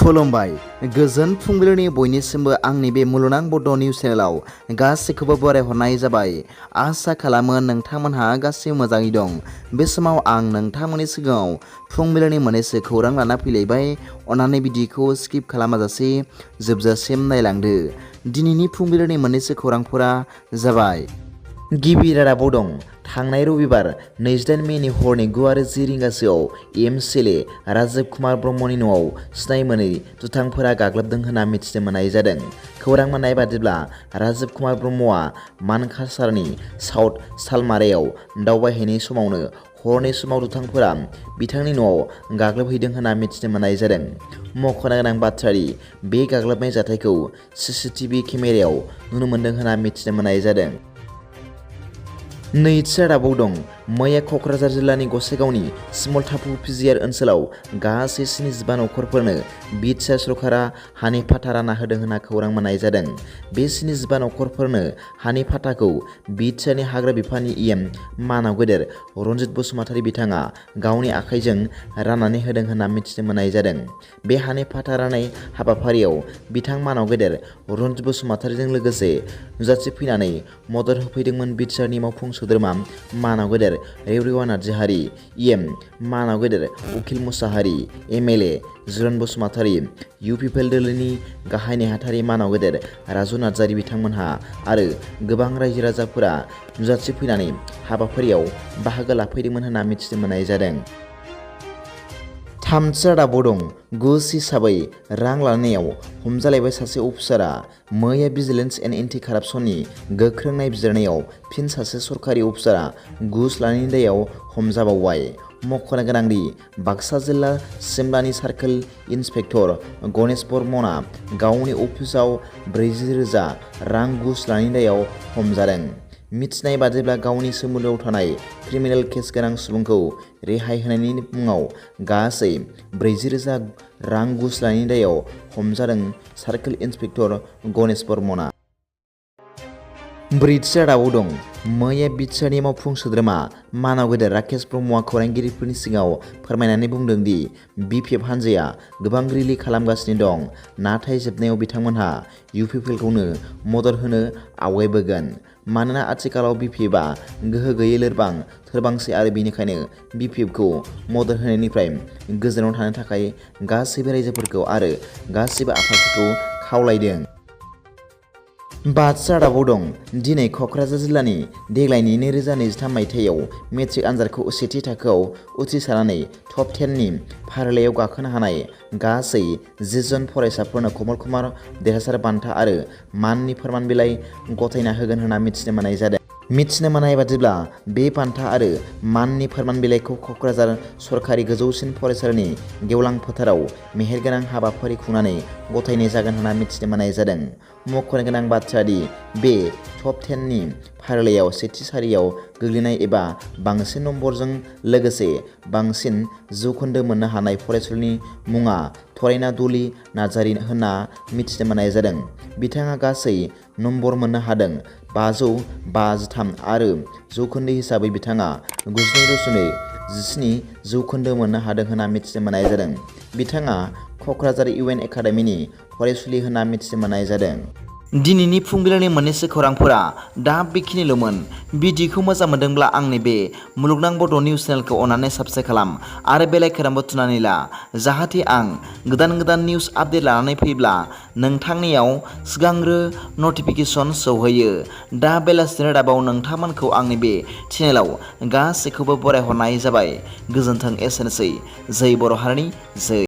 खुलुमबाय गोजोन फुंबिलिनि बयनिसिमबो आंनि बे मुलुगनां बड' निउस चेनेलाव गासैखौबो बरायहरनाय जाबाय। आसा खालामो नोंथांमोनहा गासैबो मोजाङै दं। बे समाव आं नोंथांमोननि सिगाङाव फुंबिलिनि मोननैसो खौरां लाना फैलायबाय। अन्नानै भिडिअखौ स्किप खालामाजासे जोबजासिम नायलांदो। दिनैनि फुंबिलिनि मोननैसो खौरांफोरा जाबाय। गिबि रादाबाव दं। थांनाय रबिबार 28 मेनि हरनि 9 आरो 10 रिंगासोआव MCLA राजीब कुमार ब्रह्मनि न'आव सिनाय मोनै दुथांफोरा गाग्लोबदों होनना मिथिनो मोननाय जादों। खौरां मोननाय बादिब्ला राजीब कुमार ब्रह्मआ मानकासारनि साउथ सालमारायाव दावबायहैनाय समावनो हरनि समाव दुथांफोरा बिथांनि न'आव गाग्लोबहैदों होनना मिथिनो मोननाय जादों। मख'नो गोनां बाथ्रादि बे गाग्लोबनाय जाथायखौ CCTV केमेरायाव नुनो मोन्दों होनना मिथिनो मोननाय जादों। नैथि रादाबाव दं। मैया क'क्राझार जिल्लानि गसाइगावनि सिमलटापु पिजिआर ओनसोलाव गासै 75 नखरफोरनो BTR सरकारा हानि फाथा रानना होदों होनना खौरां मोननाय जादों। बे 75 नखरफोरनो हानि फाथाखौ BTRनि हाग्रा बिफाननि EM मानाव गेदेर रनजित बसुमतारी बिथाङा गावनि आखाइजों राननानै होदों होनना मिथिनो मोननाय जादों। बे हानि फाथा राननाय हाबाफारियाव बिथां मानाव गेदेर रनजित बसुमतारीजों लोगोसे नुजाथिफैनानै मदद होफैदोंमोन BTRनि मावफुं सोद्रोमा मानाव गेदेर रेवरेवा नार्जारी, EM मानाव गेदेर उखिल मुसाहारि, MLA जिरन बसुमतारी, UPPL दोलोनि गाहाय नेहाथारि मानाव गेदेर राजु नार्जारी बिथांमोनहा आरो गोबां रायजो राजाफोरा नुजाथिफैनानै हाबाफारियाव बाहागो लाफैदोंमोन होनना मिथिनो मोननाय जादों। थामथि रादाबाव दं। घुस हिसाबै रां लानायाव हमजालायबाय सासे अफिसारा। मैया भिजिलेन्स एन्ड एन्टि कारापसननि गोख्रों नायबिजिरनायाव फिन सासे सरकारि अफिसारा घुस लानायनि दायाव हमजाबावबाय। मख'नो गोनांदि बाक्सा जिल्ला सिमलानि सार्कोल इन्सपेक्टर गणेश बर्मनआ गावनि अफिसाव 40,000 रां घुस लानायनि दायाव हमजादों। मिथिनाय बादिब्ला गावनि सोमोन्दोआव थानाय क्रिमिनेल केस गोनां सुबुंखौ रेहाय होनायनि मुङाव गासै 40,000 रां घुस लानायनि दायाव हमजादों सार्कोल इन्सपेक्टर गणेश बर्मनआ। ब्रैथि रादाबाव दं। मैया BTRनि मावफुं सोद्रोमा मानाव गेदेर राकेश ब्रह्मआ खौरांगिरिफोरनि सिगाङाव फोरमायनानै बुंदों दि BPF हान्जाया गोबां रिलि खालामगासिनो दं, नाथाय जोबनायाव बिथांमोनहा UPPLखौनो मदद होनो आवगायबोगोन। मानोना आथिखालाव BPFआ गोहो गैयै लोरबां थोरबांसै आरो बेनिखायनो BPFखौ मदद होनायनिफ्राय गोजानाव थानो थाखाय गासैबो रायजोफोरखौ आरो गासैबो आफादफोरखौ खावलायदों। बाथि रादाबाव दं। दिनै क'क्राझार जिल्लानि देग्लायनि 2023 मायथाइयाव मेट्रिक आनजादखौ सेथि थाखोआव उथ्रिसारनानै टप 10 नि फारिलाइयाव गाखोनो हानाय गासै 10 जन फरायसाफोरनो कमल कुमार देरहासार बान्था आरो माननि फोरमान बिलाइ गथायना होगोन होनना मिथिनो मोननाय जादों। मिथिनो मोननाय बादिब्ला बे बान्था आरो माननि फोरमान बिलाइखौ क'क्राझार सरकारि गोजौसिन फरायसालिनि गेवलां फोथाराव मेहेरगोनां हाबाफारि खुंनानै गथायनाय जागोन होनना मिथिनो मोननाय जादों। मख'नो गोनां बाथ्रादि बे टप 10 नि फारिलाइयाव सेथि सारियाव गोग्लैनाय एबा बांसिन नम्बरजों लोगोसे बांसिन जौखोन्दो मोननो हानाय फरायसुलिनि मुङा थरायना डली नार्जारी होनना मिथिनो मोननाय जादों। बिथाङा गासै नम्बर मोननो हादों 553 आरो जौखोन्दो हिसाबै बिथाङा 92.17 जौखोन्दो मोननो हादों होनना मिथिनो मोननाय जादों। बिथाङा क'क्राझार UN एकाडेमिनि फरायसुलि होनना मिथिनो मोननाय जादों। दिनैनि फुंबिलिनि मोननैसो खौरांफोरा दा बेखिनिल'मोन। भिडिअखौ मोजां मोनदोंब्ला आंनि बे मुलुगनां बड' निउस चेनेलखौ अन्नानै साबस्क्राइब खालाम आरो बेल आइकनखौ थुनानै ला, जाहाथे आं गोदान निउस आपडेट लानानै फैब्ला नोंथांनियाव सिगांग्रो नटिफिकेसन सौहैयो। दा बेलासिनि रादाबाव नोंथांमोनखौ आंनि बे चेनेलाव गासैखौबो बरायहरनाय जाबाय। गोजोन्थों। एसेनोसै। जै बर' हारिनि जै।